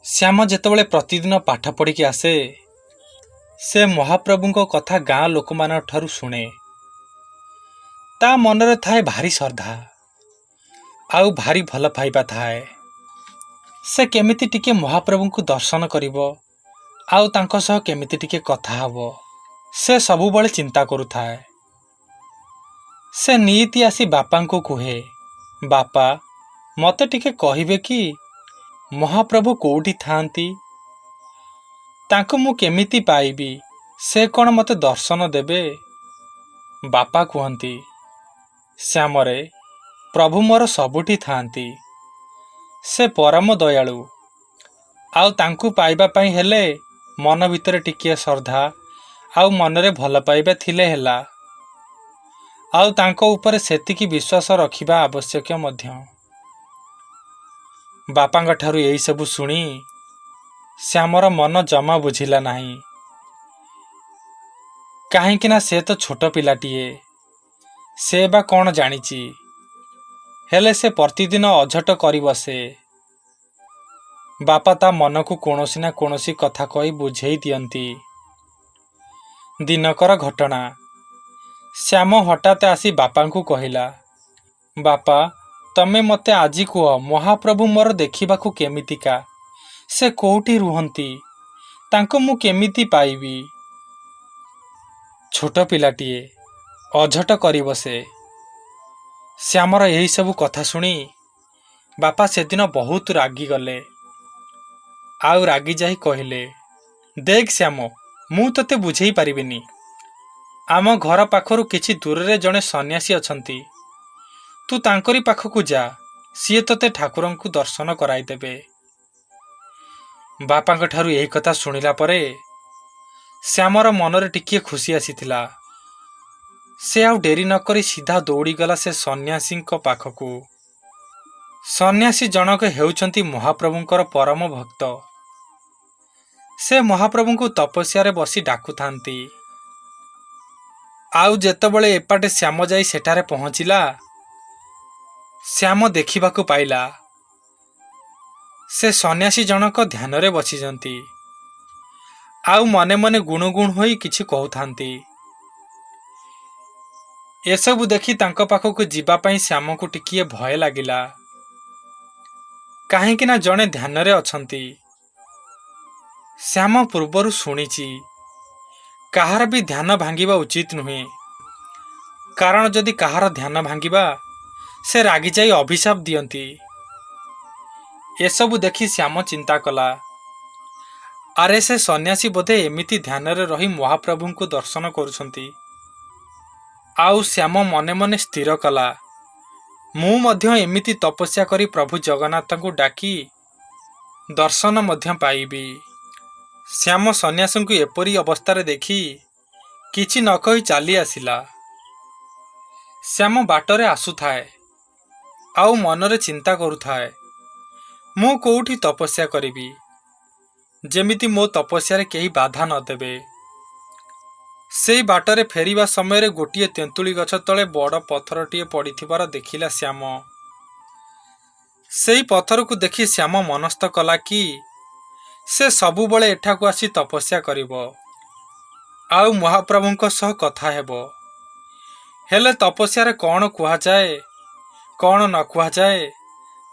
ଶ୍ୟାମ ଯେତେବେଳେ ପ୍ରତିଦିନ ପାଠ ପଢ଼ିକି ଆସେ, ସେ ମହାପ୍ରଭୁଙ୍କ କଥା ଗାଁ ଲୋକମାନଙ୍କ ଠାରୁ ଶୁଣେ। ତା ମନରେ ଥାଏ ଭାରି ଶ୍ରଦ୍ଧା ଆଉ ଭାରି ଭଲ ପାଇବା ଥାଏ। ସେ କେମିତି ଟିକେ ମହାପ୍ରଭୁଙ୍କୁ ଦର୍ଶନ କରିବ ଆଉ ତାଙ୍କ ସହ କେମିତି ଟିକେ କଥା ହେବ, ସେ ସବୁବେଳେ ଚିନ୍ତା କରୁଥାଏ। ସେ ନିତି ଆସି ବାପାଙ୍କୁ କୁହେ, "ବାପା, ମୋତେ ଟିକେ କହିବେ କି ମହାପ୍ରଭୁ କୋଉଠି ଥାଆନ୍ତି? ତାଙ୍କୁ ମୁଁ କେମିତି ପାଇବି? ସେ କ'ଣ ମୋତେ ଦର୍ଶନ ଦେବେ?" ବାପା କୁହନ୍ତି, "ଶ୍ୟାମରେ, ପ୍ରଭୁ ମୋର ସବୁଠି ଥାଆନ୍ତି। ସେ ପରମ ଦୟାଳୁ। ଆଉ ତାଙ୍କୁ ପାଇବା ପାଇଁ ହେଲେ ମନ ଭିତରେ ଟିକିଏ ଶ୍ରଦ୍ଧା ଆଉ ମନରେ ଭଲ ପାଇବା ଥିଲେ ହେଲା। ଆଉ ତାଙ୍କ ଉପରେ ସେତିକି ବିଶ୍ୱାସ ରଖିବା ଆବଶ୍ୟକ ମଧ୍ୟ।" ବାପାଙ୍କ ଠାରୁ ଏହିସବୁ ଶୁଣି ଶ୍ୟାମର ମନ ଜମା ବୁଝିଲା ନାହିଁ। କାହିଁକି ନା ସେ ତ ଛୋଟ ପିଲାଟିଏ, ସେ ବା କ'ଣ ଜାଣିଛି? ହେଲେ ସେ ପ୍ରତିଦିନ ଅଝଟ କରି ବସେ। ବାପା ତା ମନକୁ କୌଣସି ନା କୌଣସି କଥା କହି ବୁଝେଇ ଦିଅନ୍ତି। ଦିନକର ଘଟଣା। ଶ୍ୟାମ ହଠାତ୍ ଆସି ବାପାଙ୍କୁ କହିଲା, "ବାପା, ତମେ ମୋତେ ଆଜି କୁହ, ମହାପ୍ରଭୁ ମୋର ଦେଖିବାକୁ କେମିତିକା? ସେ କୋଉଠି ରୁହନ୍ତି? ତାଙ୍କୁ ମୁଁ କେମିତି ପାଇବି?" ଛୋଟ ପିଲାଟିଏ, ଅଝଟ କରି ବସେ। ଶ୍ୟାମର ଏହିସବୁ କଥା ଶୁଣି ବାପା ସେଦିନ ବହୁତ ରାଗିଗଲେ। ଆଉ ରାଗିଯାଇ କହିଲେ, "ଦେଖ ଶ୍ୟାମ, ମୁଁ ତୋତେ ବୁଝେଇ ପାରିବିନି। ଆମ ଘର ପାଖରୁ କିଛି ଦୂରରେ ଜଣେ ସନ୍ନ୍ୟାସୀ ଅଛନ୍ତି। ତୁ ତାଙ୍କରି ପାଖକୁ ଯା। ସିଏ ତୋତେ ଠାକୁରଙ୍କୁ ଦର୍ଶନ କରାଇଦେବେ।" ବାପାଙ୍କ ଠାରୁ ଏହି କଥା ଶୁଣିଲା ପରେ ଶ୍ୟାମର ମନରେ ଟିକିଏ ଖୁସି ଆସିଥିଲା। ସେ ଆଉ ଡେରି ନକରି ସିଧା ଦୌଡ଼ିଗଲା ସେ ସନ୍ନ୍ୟାସୀଙ୍କ ପାଖକୁ। ସନ୍ନ୍ୟାସୀ ଜଣକ ହେଉଛନ୍ତି ମହାପ୍ରଭୁଙ୍କର ପରମ ଭକ୍ତ। ସେ ମହାପ୍ରଭୁଙ୍କୁ ତପସ୍ୟାରେ ବସି ଡାକୁଥାନ୍ତି। ଆଉ ଯେତେବେଳେ ଏପାଟେ ଶ୍ୟାମ ଯାଇ ସେଠାରେ ପହଞ୍ଚିଲା, ଶ୍ୟାମ ଦେଖିବାକୁ ପାଇଲା ସେ ସନ୍ନ୍ୟାସୀ ଜଣକ ଧ୍ୟାନରେ ବସିଛନ୍ତି ଆଉ ମନେ ମନେ ଗୁଣୁଗୁଣ ହୋଇ କିଛି କହୁଥାନ୍ତି। ଏସବୁ ଦେଖି ତାଙ୍କ ପାଖକୁ ଯିବା ପାଇଁ ଶ୍ୟାମକୁ ଟିକିଏ ଭୟ ଲାଗିଲା। କାହିଁକି ନା ଜଣେ ଧ୍ୟାନରେ ଅଛନ୍ତି। ଶ୍ୟାମ ପୂର୍ବରୁ ଶୁଣିଛି, କାହାର ବି ଧ୍ୟାନ ଭାଙ୍ଗିବା ଉଚିତ ନୁହେଁ। କାରଣ ଯଦି କାହାର ଧ୍ୟାନ ଭାଙ୍ଗିବା, ସେ ରାଗିଯାଇ ଅଭିଶାପ ଦିଅନ୍ତି। ଏସବୁ ଦେଖି ଶ୍ୟାମ ଚିନ୍ତା କଲା, ଆରେ, ସେ ସନ୍ନ୍ୟାସୀ ବୋଧେ ଏମିତି ଧ୍ୟାନରେ ରହି ମହାପ୍ରଭୁଙ୍କୁ ଦର୍ଶନ କରୁଛନ୍ତି। ଆଉ ଶ୍ୟାମ ମନେ ମନେ ସ୍ଥିର କଲା, ମୁଁ ମଧ୍ୟ ଏମିତି ତପସ୍ୟା କରି ପ୍ରଭୁ ଜଗନ୍ନାଥଙ୍କୁ ଡାକି ଦର୍ଶନ ମଧ୍ୟ ପାଇବି। ଶ୍ୟାମ ସନ୍ନ୍ୟାସୀଙ୍କୁ ଏପରି ଅବସ୍ଥାରେ ଦେଖି କିଛି ନ କହି ଚାଲି ଆସିଲା। ଶ୍ୟାମ ବାଟରେ ଆସୁଥାଏ ଆଉ ମନରେ ଚିନ୍ତା କରୁଥାଏ, ମୁଁ କୋଉଠି ତପସ୍ୟା କରିବି, ଯେମିତି ମୋ ତପସ୍ୟାରେ କେହି ବାଧା ନ ଦେବେ। ସେଇ ବାଟରେ ଫେରିବା ସମୟରେ ଗୋଟିଏ ତେନ୍ତୁଳି ଗଛ ତଳେ ବଡ଼ ପଥରଟିଏ ପଡ଼ିଥିବାର ଦେଖିଲା ଶ୍ୟାମ। ସେଇ ପଥରକୁ ଦେଖି ଶ୍ୟାମ ମନସ୍ଥ କଲା କି ସେ ସବୁବେଳେ ଏଠାକୁ ଆସି ତପସ୍ୟା କରିବ ଆଉ ମହାପ୍ରଭୁଙ୍କ ସହ କଥା ହେବ। ହେଲେ ତପସ୍ୟାରେ କ'ଣ କୁହାଯାଏ, କ'ଣ ନ କୁହାଯାଏ,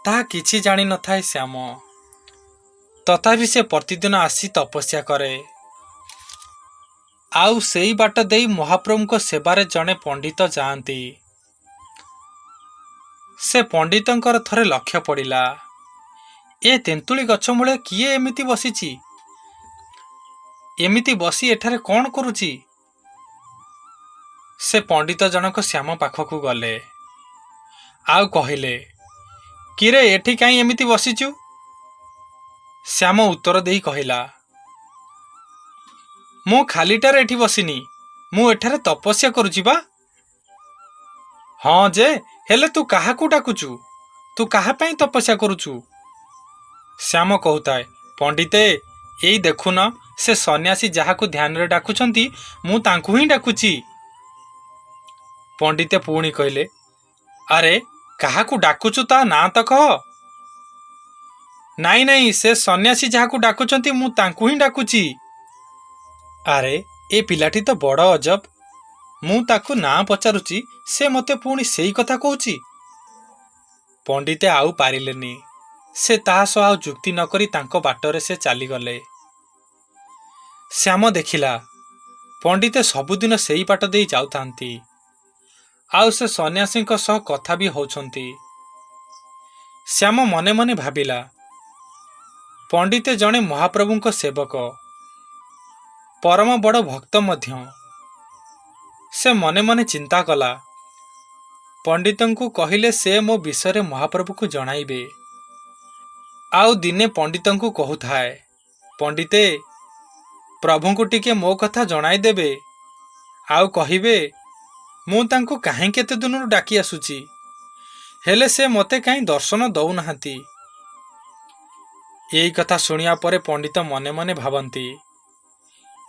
ତାହା କିଛି ଜାଣିନଥାଏ ଶ୍ୟାମ। ତଥାପି ସେ ପ୍ରତିଦିନ ଆସି ତପସ୍ୟା କରେ। ଆଉ ସେଇ ବାଟ ଦେଇ ମହାପ୍ରଭୁଙ୍କ ସେବାରେ ଜଣେ ପଣ୍ଡିତ ଯାଆନ୍ତି। ସେ ପଣ୍ଡିତଙ୍କର ଥରେ ଲକ୍ଷ୍ୟ ପଡ଼ିଲା, ଏ ତେନ୍ତୁଳି ଗଛ ମୂଳେ କିଏ ଏମିତି ବସିଛି? ଏମିତି ବସି ଏଠାରେ କ'ଣ କରୁଛି? ସେ ପଣ୍ଡିତ ଜଣକ ଶ୍ୟାମ ପାଖକୁ ଗଲେ ଆଉ କହିଲେ, "କିରେ, ଏଠି କାହିଁ ଏମିତି ବସିଛୁ?" ଶ୍ୟାମ ଉତ୍ତର ଦେଇ କହିଲା, "ମୁଁ ଖାଲିଟାରେ ଏଠି ବସିନି। ମୁଁ ଏଠାରେ ତପସ୍ୟା କରୁଛି ବା।" "ହଁ ଯେ, ହେଲେ ତୁ କାହାକୁ ଡାକୁଛୁ? ତୁ କାହା ପାଇଁ ତପସ୍ୟା କରୁଛୁ?" ଶ୍ୟାମ କହୁଥାଏ, "ପଣ୍ଡିତେ, ଏଇ ଦେଖୁନ, ସେ ସନ୍ନ୍ୟାସୀ ଯାହାକୁ ଧ୍ୟାନରେ ଡାକୁଛନ୍ତି, ମୁଁ ତାଙ୍କୁ ହିଁ ଡାକୁଛି।" ପଣ୍ଡିତେ ପୁଣି କହିଲେ, "ଆରେ, କାହାକୁ ଡାକୁଛୁ, ତା ନାଁ ତ କହ।" ନାଇଁ ନାଇଁ, ସେ ସନ୍ନ୍ୟାସୀ ଯାହାକୁ ଡାକୁଛନ୍ତି ମୁଁ ତାଙ୍କୁ ହିଁ ଡାକୁଛି। ଆରେ, ଏ ପିଲାଟି ତ ବଡ଼ ଅଜବ। ମୁଁ ତାକୁ ନାଁ ପଚାରୁଛି, ସେ ମୋତେ ପୁଣି ସେଇ କଥା କହୁଛି। ପଣ୍ଡିତେ ଆଉ ପାରିଲେନି। ସେ ତା ସହ ଆଉ ଯୁକ୍ତି ନ କରି ତାଙ୍କ ବାଟରେ ସେ ଚାଲିଗଲେ। ଶ୍ୟାମ ଦେଖିଲା, ପଣ୍ଡିତେ ସବୁଦିନ ସେଇ ବାଟ ଦେଇ ଯାଉଥାନ୍ତି ଆଉ ସେ ସନ୍ନ୍ୟାସୀଙ୍କ ସହ କଥା ବି ହଉଛନ୍ତି। ଶ୍ୟାମ ମନେ ମନେ ଭାବିଲା, ପଣ୍ଡିତେ ଜଣେ ମହାପ୍ରଭୁଙ୍କ ସେବକ, ପରମ ବଡ଼ ଭକ୍ତ ମଧ୍ୟ। ସେ ମନେ ମନେ ଚିନ୍ତା କଲା, ପଣ୍ଡିତଙ୍କୁ କହିଲେ ସେ ମୋ ବିଷୟରେ ମହାପ୍ରଭୁକୁ ଜଣାଇବେ। ଆଉ ଦିନେ ପଣ୍ଡିତଙ୍କୁ କହୁଥାଏ, ପଣ୍ଡିତେ, ପ୍ରଭୁଙ୍କୁ ଟିକେ ମୋ କଥା ଜଣାଇଦେବେ ଆଉ କହିବେ ମୁଁ ତାଙ୍କୁ କାହିଁକି ଏତେ ଦିନରୁ ଡାକି ଆସୁଛି, ହେଲେ ସେ ମୋତେ କାହିଁ ଦର୍ଶନ ଦଉନାହାନ୍ତି। ଏଇ କଥା ଶୁଣିବା ପରେ ପଣ୍ଡିତ ମନେ ମନେ ଭାବନ୍ତି,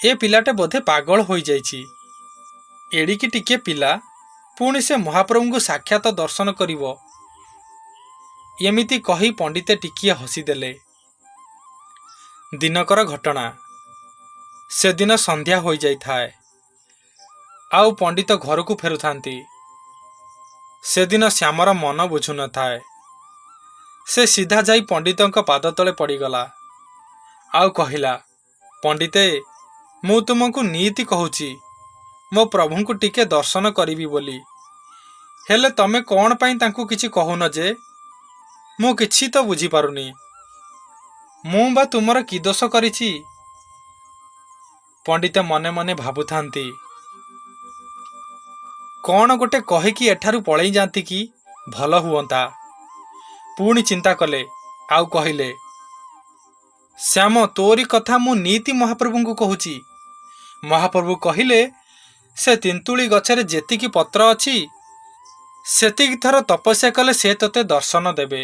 ଏ ପିଲାଟା ବୋଧେ ପାଗଳ ହୋଇଯାଇଛି। ଏଡ଼ିକି ଟିକିଏ ପିଲା, ପୁଣି ସେ ମହାପ୍ରଭୁଙ୍କୁ ସାକ୍ଷାତ ଦର୍ଶନ କରିବ। ଏମିତି କହି ପଣ୍ଡିତେ ଟିକିଏ ହସିଦେଲେ। ଦିନକର ଘଟଣା। ସେଦିନ ସନ୍ଧ୍ୟା ହୋଇଯାଇଥାଏ ଆଉ ପଣ୍ଡିତ ଘରକୁ ଫେରୁଥାନ୍ତି। ସେଦିନ ଶ୍ୟାମର ମନ ବୁଝୁନଥାଏ। ସେ ସିଧା ଯାଇ ପଣ୍ଡିତଙ୍କ ପାଦ ତଳେ ପଡ଼ିଗଲା ଆଉ କହିଲା, ପଣ୍ଡିତେ, ମୁଁ ତୁମକୁ ନିଇତି କହୁଛି ମୋ ପ୍ରଭୁଙ୍କୁ ଟିକେ ଦର୍ଶନ କରିବି ବୋଲି, ହେଲେ ତମେ କ'ଣ ପାଇଁ ତାଙ୍କୁ କିଛି କହୁନ ଯେ? ମୁଁ କିଛି ତ ବୁଝିପାରୁନି। ମୁଁ ବା ତୁମର କି ଦୋଷ କରିଛି? ପଣ୍ଡିତ ମନେ ମନେ ଭାବୁଥାନ୍ତି, କ'ଣ ଗୋଟେ କହିକି ଏଠାରୁ ପଳେଇ ଯାଆନ୍ତି କି ଭଲ ହୁଅନ୍ତା। ପୁଣି ଚିନ୍ତା କଲେ ଆଉ କହିଲେ, ଶ୍ୟାମ, ତୋରି କଥା ମୁଁ ନିତି ମହାପ୍ରଭୁଙ୍କୁ କହୁଛି। ମହାପ୍ରଭୁ କହିଲେ ସେ ତେନ୍ତୁଳି ଗଛରେ ଯେତିକି ପତ୍ର ଅଛି ସେତିକି ଥର ତପସ୍ୟା କଲେ ସେ ତୋତେ ଦର୍ଶନ ଦେବେ।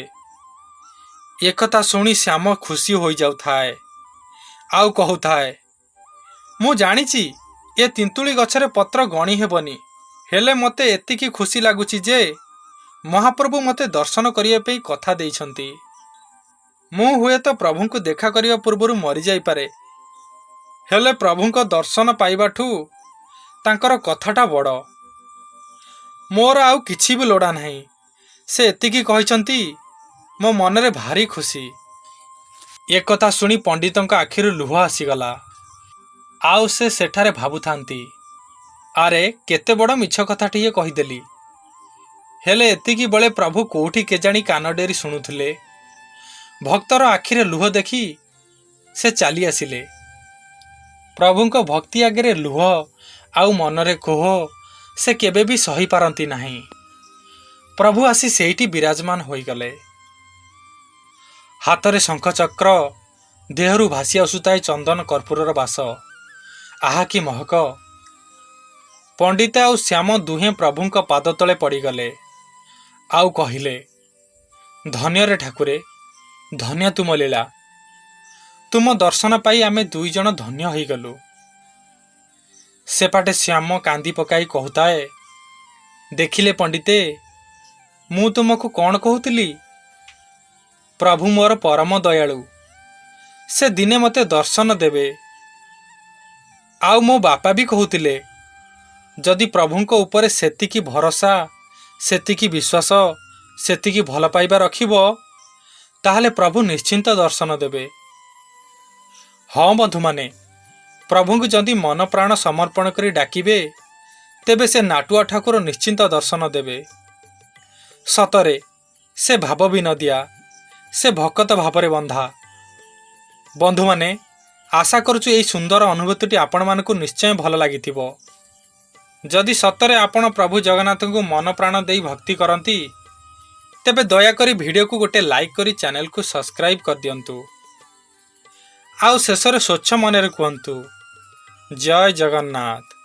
ଏକଥା ଶୁଣି ଶ୍ୟାମ ଖୁସି ହୋଇଯାଉଥାଏ ଆଉ କହୁଥାଏ, ମୁଁ ଜାଣିଛି ଏ ତେନ୍ତୁଳି ଗଛରେ ପତ୍ର ଗଣି ହେବନି, ହେଲେ ମୋତେ ଏତିକି ଖୁସି ଲାଗୁଛି ଯେ ମହାପ୍ରଭୁ ମୋତେ ଦର୍ଶନ କରିବା ପାଇଁ କଥା ଦେଇଛନ୍ତି। ମୁଁ ହୁଏତ ପ୍ରଭୁଙ୍କୁ ଦେଖା କରିବା ପୂର୍ବରୁ ମରିଯାଇପାରେ, ହେଲେ ପ୍ରଭୁଙ୍କ ଦର୍ଶନ ପାଇବାଠୁ ତାଙ୍କର କଥାଟା ବଡ଼। ମୋର ଆଉ କିଛି ବି ଲୋଡ଼ା ନାହିଁ। ସେ ଏତିକି କହିଛନ୍ତି, ମୋ ମନରେ ଭାରି ଖୁସି। ଏକଥା ଶୁଣି ପଣ୍ଡିତଙ୍କ ଆଖିରୁ ଲୁହ ଆସିଗଲା ଆଉ ସେ ସେଠାରେ ଭାବୁଥାନ୍ତି, ଆରେ, କେତେ ବଡ଼ ମିଛ କଥାଟିଏ କହିଦେଲି। ହେଲେ ଏତିକି ବେଳେ ପ୍ରଭୁ କୋଉଠି କେଜାଣି କାନ ଡେରି ଶୁଣୁଥିଲେ। ଭକ୍ତର ଆଖିରେ ଲୁହ ଦେଖି ସେ ଚାଲି ଆସିଲେ। ପ୍ରଭୁଙ୍କ ଭକ୍ତି ଆଗରେ ଲୁହ ଆଉ ମନରେ କୋହ ସେ କେବେ ବି ସହିପାରନ୍ତି ନାହିଁ। ପ୍ରଭୁ ଆସି ସେଇଠି ବିରାଜମାନ ହୋଇଗଲେ। ହାତରେ ଶଙ୍ଖଚକ୍ର, ଦେହରୁ ଭାସି ଆସୁଥାଏ ଚନ୍ଦନ କର୍ପୂରର ବାସ। ଆହା, କି ମହକ! ପଣ୍ଡିତ ଆଉ ଶ୍ୟାମ ଦୁହେଁ ପ୍ରଭୁଙ୍କ ପାଦ ତଳେ ପଡ଼ିଗଲେ ଆଉ କହିଲେ, ଧନ୍ୟରେ ଠାକୁରେ, ଧନ୍ୟ ତୁମ ଲୀଳା। ତୁମ ଦର୍ଶନ ପାଇ ଆମେ ଦୁଇ ଜଣ ଧନ୍ୟ ହୋଇଗଲୁ। ସେପାଟେ ଶ୍ୟାମ କାନ୍ଦି ପକାଇ କହୁଥାଏ, ଦେଖିଲେ ପଣ୍ଡିତେ, ମୁଁ ତୁମକୁ କ'ଣ କହୁଥିଲି? ପ୍ରଭୁ ମୋର ପରମ ଦୟାଳୁ। ସେ ଦିନେ ମୋତେ ଦର୍ଶନ ଦେବେ। ଆଉ ମୋ ବାପା ବି କହୁଥିଲେ, ଯଦି ପ୍ରଭୁଙ୍କ ଉପରେ ସେତିକି ଭରସା, ସେତିକି ବିଶ୍ୱାସ, ସେତିକି ଭଲ ପାଇବା ରଖିବ, ତାହେଲେ ପ୍ରଭୁ ନିଶ୍ଚିନ୍ତ ଦର୍ଶନ ଦେବେ। ହଁ ବନ୍ଧୁମାନେ, ପ୍ରଭୁଙ୍କୁ ଯଦି ମନ ପ୍ରାଣ ସମର୍ପଣ କରି ଡାକିବେ, ତେବେ ସେ ନାଟୁଆ ଠାକୁର ନିଶ୍ଚିନ୍ତ ଦର୍ଶନ ଦେବେ। ସତରେ ସେ ଭାବ ବି ନଦିଆ, ସେ ଭକତ ଭାବରେ ବନ୍ଧା। ବନ୍ଧୁମାନେ, ଆଶା କରୁଛୁ ଏହି ସୁନ୍ଦର ଅନୁଭୂତିଟି ଆପଣମାନଙ୍କୁ ନିଶ୍ଚୟ ଭଲ ଲାଗିଥିବ। ଯଦି ସତରେ ଆପଣ ପ୍ରଭୁ ଜଗନ୍ନାଥଙ୍କୁ ମନ ପ୍ରାଣ ଦେଇ ଭକ୍ତି କରନ୍ତି, ତେବେ ଦୟାକରି ଭିଡ଼ିଓକୁ ଗୋଟେ ଲାଇକ୍ କରି ଚ୍ୟାନେଲକୁ ସବସ୍କ୍ରାଇବ୍ କରିଦିଅନ୍ତୁ। ଆଉ ଶେଷରେ ସ୍ୱଚ୍ଛ ମନରେ କୁହନ୍ତୁ, ଜୟ ଜଗନ୍ନାଥ।